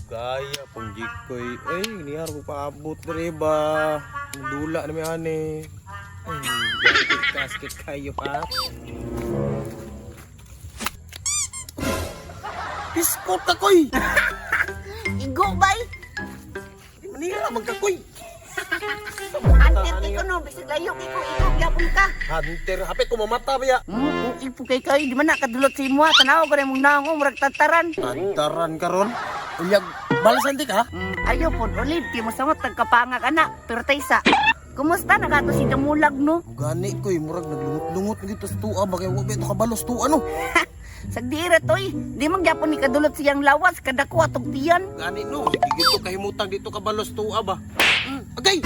Gaya pong jikoy. Ay, niyar ko paabot dere ba. Dula na may ani. Ay, kasket kayo pa. Biskot ka koy. Igo bay. Manira man ka koy. Hunter kay ko no, bisag layo kay ko igo gyapon ka. Hunter, hapit ko mamata ba ya? Ipo kay kayo di man na kadulot sa imo. Tanaw ko rin mong naong murag tataran. Tantaran karon. Unyag, balasan di ka? Ayaw pod olive kay mosamot tagkapangag ana. Pero taysa. Kumusta na kato si Damulag no? Gani koy, murag naglungot-lungot na gito sa tuwa ba kay wa ba ito kabalos tuwa no? Sagdira toy, di man gyapon ni kadulot siyang lawas kadako atong tiyan. Gani no, di gito kahimutang dito kabalos tuwa ba. Agay,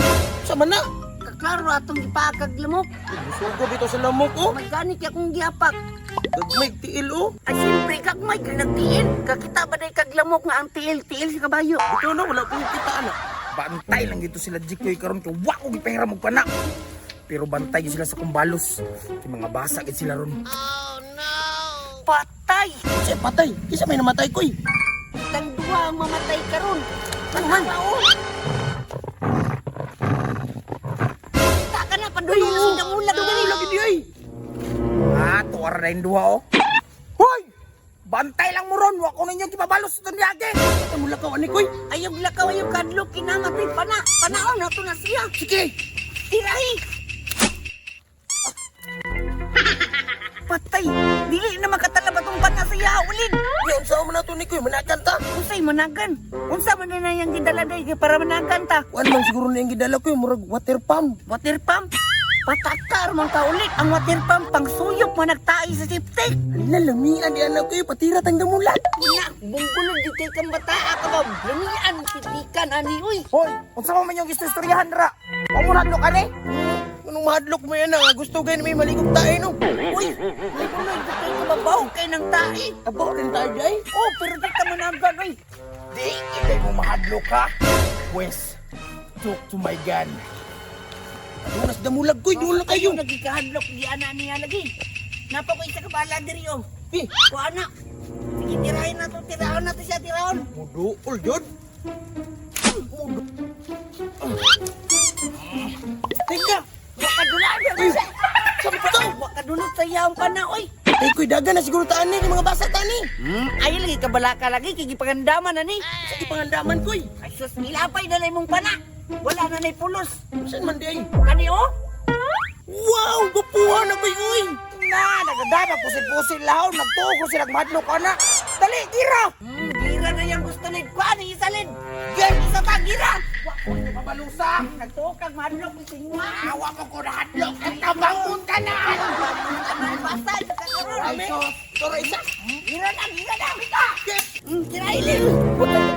sa man na? Kaklaro atong gipaakag lamok. Musugo bito sa lamok oh. Magani kay akong giapak. Gagmay tiil oh. Ay siyempre kagmay kay nagtiil. Kakita ba day kag lamok nga ang tiil-tiil sa kabayo? Ito na wala pong kita ana. Bantay lang gito sila Jikoy karon kay wa ko gipahiram og pana. Pero bantay gyud sila sa kumbalos. Kay mga basa gid sila ron. Patay! Siya patay. Kisa may namatay koy. Tang duha ang mamatay karon. Tanawa oh. Kita ka na padulo na si Damulag dali. Lagi di ay. Ah, tuwara na yung duha oh. Hoy! Bantay lang mo ron, wa ko ninyo gipabalos sa tunyage. Ito mo lakaw ani koy. Ayaw lakaw ayaw kadlok kinamatay pana. Panaon na to na siya. Sige. Tirahi. Patay. Dili na makatalab atong pana siya ulin. Di unsa man nato ni koy manakan ta. Unsay managan? Unsa man na yang gidala day kay para managan ta? Kuan man siguro na yung gidala koy murag water pump. Water pump. Patakar man ka ulit ang water pump pangsuyop man nagtae sa septic. Ala lamian di anak koy patira tang damulag. Na, bungkulod di kay kang bataa ka ba? Lamian, sitikan, ani, uy. Hoy, unsa man yung istoryahan ra? Wa mo nadlok ani? Anong mahadlok mo yan ah? Gusto gay na may maligog tayo no. Uy, bungkulod di kay kababaw kay ng tae. Abaw rin tayo di ay. Oh, pero di ka managan, uy. Di kitay mo mahadlok ha. Pwes, talk to my gun. Dunas damulag koy, dula kayo. Kayo nagikahadlok, di ana niya lagi. Napa ko isa kabala diri, oh. Eh, Kuha na. Sige, tirahin na to, tiraon na to siya, tiraon. muduol jud. Teka, Wakadulaan Uy, siya. sa to? Wakadulot sa iyang pana, uy. Ay koy dagan na siguro taan ni mga basa tani. Ay, lagi kabalaka lagi, kay gipangandaman na ni. Sa ipangandaman koy. Ay, sus, nilapay na lang mong pana. Wala na na'y pulos. Saan man di ay? Kani, oh? Wow, gapuha na koy uy. Na, nagadama ko si Pusil lahon, nagtuo ko sila mahadlok ana. Dali, tira. Gira na yung gusto nid. Kuha ni isalid. Girl, isa pa, gira. Wa ko ninyo pabalusa. Nagtukag, madlok, isinwa. Awa mo ko nahadlok. Ang tabangon ka na. Basta, ito ka karon. Ay, sus. Toro isa. Gira na, gira na. Gira. Tira ilin. Putang